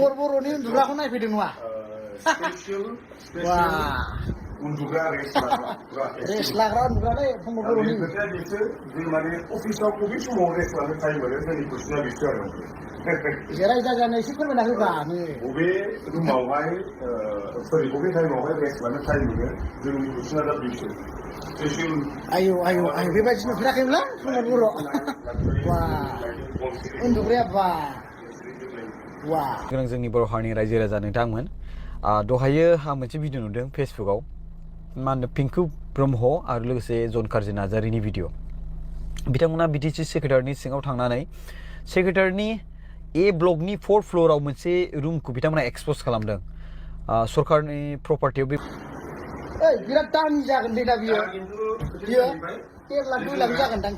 Promot boro ni uндугрाखौ नायफैदों नङा? Wah. Uндугрा Res लाग्रा उन्दुग्रा लै प्रमद बर'नि. खोथाया बेसो जों माने अफिसाव बबे समाव रेस्ट लानो टाइम मोनो जोंनि कुइसना बेसो आरो जिराय जाजानो एसे फोरमायना होबा नै बबे रुमावहाय सरि बबे टाइमावहाय रेस्ट लानो टाइम मोनो जोंनि कुइसना दा बेसो आयौ बेबायदि नुफेराखैमोनलां प्रमद बर' वा उन्दुग्राया वा गोनां जोंनि बर' हारिनि रायजो राजा नोंथांमोन दहायो आं मोनसे भिडिअ नुदों फेसबुकआव मा होनो पिंकु ब्रह्म आरो लोगोसे जन काजी नार्जारिनि भिडिअ बिथांमोना बिटिसि सेक्रेटारिनि सिङाव थांनानै सेक्रेटारिनि ए ब्लकनि 4th फ्ल'राव मोनसे रुमखौ बिथांमोना एक्सप'ज खालामदों सरकारनि प्रपार्टियाव बे बिराद दामि जागोन दे दा बियो 1 लाख 2 लाख जागोनदां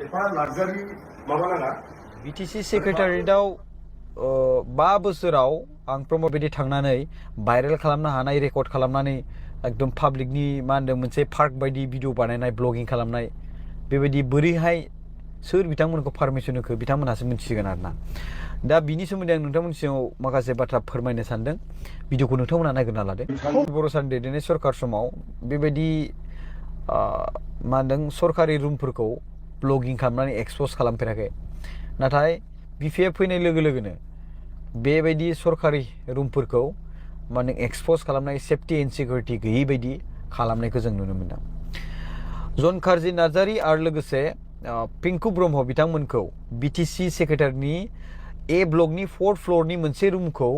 एफा लाक्जारि माबा नाङा बिटिसि सेक्रेटारियेटआव 5 बोसोराव आं प्रमद बायदि थांनानै भाइरेल खालामनो हानाय रेकर्ड खालामनानै एकदम पाब्लिकनि मा होनदों मोनसे पार्क बायदि भिडिअ बानायनाय ब्लगिं खालामनाय बेबायदि बोरैहाय सोर बिथांमोनखौ पारमिसन होखो बिथांमोनहासो मिथिसिगोन आरोना दा बिनि सोमोन्दै आं नोंथांमोननि सिगाङाव माखासे बाथ्रा फोरमायनो सानदों भिडिअखौ नोंथांमोना नायग्रोना लादो बर' साननि दैदेननाय सरकार समाव बेबायदि मा होनदों सरकारि रुमफोरखौ ब्लगिं खालामनानै एक्सप'ज खालामफेराखै नाथाय बिफाया फैनाय लोगो लोगोनो बेबायदि सरकारि रुमफोरखौ माने एक्सप'ज खालामनाय सेफ्टि एन्ड सिकिउरिटि गैयै बायदि खालामनायखौ जों नुनो मोनदों जन काजी नार्जारि आरो लोगोसे पिंकु ब्रह्म बिथांमोनखौ बिटिसि सेक्रेटारिनि ए ब्लकनि 4th फ्ल'रनि मोनसे रुमखौ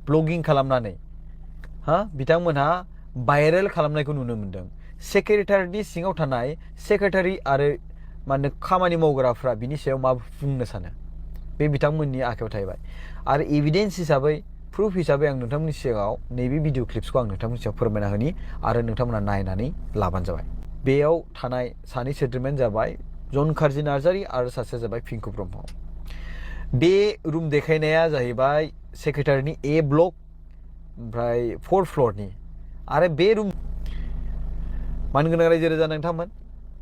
ब्लगिं खालामनानै बिथांमोनहा भाइरेल खालामनायखौ नुनो मोनदों सेक्रेटारिनि सिङाव थानाय सेक्रेटारि आरो माने खामानि मावग्राफ्रा बिनि सायाव मा बुंनो सानो बे बिथांमोननि आखायाव थाहैबाय आरो एभिडेन्स हिसाबै प्रुफ हिसाबै आं नोंथांमोननि सिगाङाव नैबे भिडिअ क्लिप्सखौ आं नोंथांमोननि सिगाङाव फोरमायना होनि आरो नोंथांमोना नायनानै लाबानो जाबाय बेयाव थानाय सानै सोद्रोमायानो जाबाय जन काजी नार्जारि आरो सासेया जाबाय पिंकु ब्रह्म बे रुम देखायनाया जाहैबाय सेक्रेटारिनि ए ब्लक ओमफ्राय 4th फ्ल'रनि आरो बे रुम मान गोनां रायजो राजा नोंथांमोन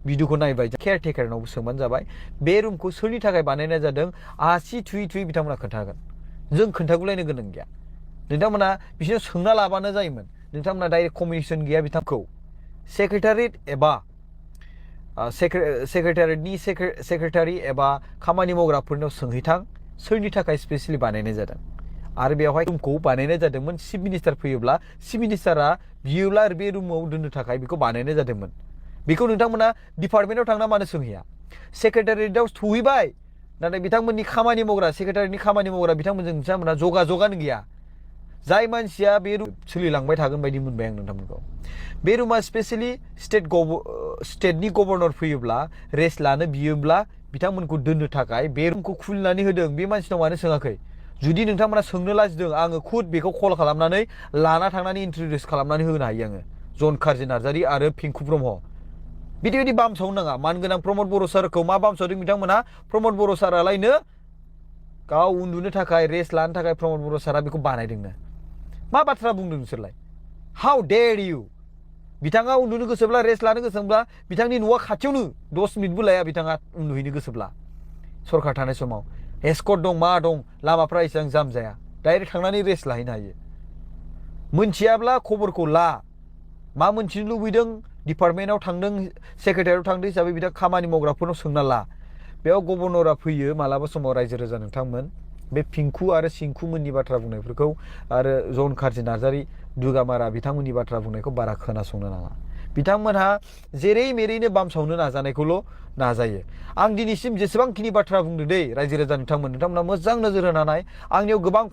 भिडिअखौ नायबाय केयारटेकारनावबो सोंबानो जाबाय बे रुमखौ सोरनि थाखाय बानायनाय जादों आसि थुयै बिथांमोना खोन्थागोन जों खोन्थागुलायनो गोनां गैया नोंथांमोना बिसोरनाव सोंना लाबानो जायोमोन नोंथांमोना डाइरेक्ट कमिउनिकेसन गैया बिथांखौ सेक्रेटारियेट एबा सेक्रेटारियेटनि सेक्रेटारि एबा खामानि मावग्राफोरनाव सोंहैथां सोरनि थाखाय स्पेसियेलि बानायनाय जादों आरो बेवहाय रुमखौ बानायनाय जादोंमोन चिफ मिनिस्टार फैयोब्ला चिफ मिनिस्टारा बियोब्ला बे रुमाव दोननो थाखाय बेखौ बानायनाय जादोंमोन बेखौ नोंथांमोना डिपार्टमेन्टआव थांना मानो सोंहैया सेक्रेटारियेटआव सहैबाय नाथाय बिथांमोननि खामानि मावग्रा सेक्रेटारिनि खामानि मावग्रा बिथांमोना जगाजगानो गैया जाय मानसिया बे रुम सोलिलांबाय थागोन बायदि मोनबाय आं नोंथांमोनखौ बे रुमा स्पेसियेलि स्टेटनि गभर्नर फैयोब्ला रेस्ट लानो बियोब्ला बिथांमोनखौ दोननो थाखाय बे रुमखौ खुलिनानै होदों बे मानसिनाव मानो सोङाखै जुदि नोंथांमोना सोंनो लाजिदों आङो खुद बेखौ कल खालामनानै लाना थांनानै इन्ट्रडिउस खालामनानै होनो हायो आङो जन काजी नार्जारि आरो पिंकु ब्रह्म बिदि बामसावनो नाङा मानगोनां प्रमद बर' सारखौ मा बामसावदों बिथांमोना प्रमद बर' सारालायनो गाव उन्दुनो थाखाय रेस्ट लानो थाखाय प्रमद बर' सारा बेखौ बानायदोंनो मा बाथ्रा बुंदों नोंसोरलाय हाउ डेयर इउ बिथाङा उन्दुनो गोसोब्ला रेस्ट लानो गोसोब्ला बिथांनि न'आ खाथियावनो 10 मिनिटबो लाया बिथाङा उन्दुहैनो गोसोब्ला सरकार थानाय समाव एस्कर्ट दं मा दं लामाफ्रा एसेबां जाम जाया डाइरेक्ट थांनानै रेस्ट लाहैनो हायो मोनथियाब्ला खबरखौ ला मा मोनथिनो लुबैदों डिपार्टमेन्टआव थांदों सेक्रेटारियाव थांदों हिसाबै बिथां खामानि मावग्राफोरनाव सोंना ला बेयाव गभर्नरा फैयो मालाबा समाव रायजो राजा नोंथांमोन बे पिंकु आरो सिंकु मोननि बाथ्रा बुंनायफोरखौ आरो जन काजी नार्जारि दुगामारा बिथांमोननि बाथ्रा बुंनायखौ बारा खोनासंनो नाङा बिथांमोनहा जेरै मेरैनो बामसावनो नाजानायखौल' नाजायो आं दिनैसिम जेसेबांखिनि बाथ्रा बुंदों दै रायजो राजा नोंथांमोना मोजां नोजोर होनानै आंनियाव गोबां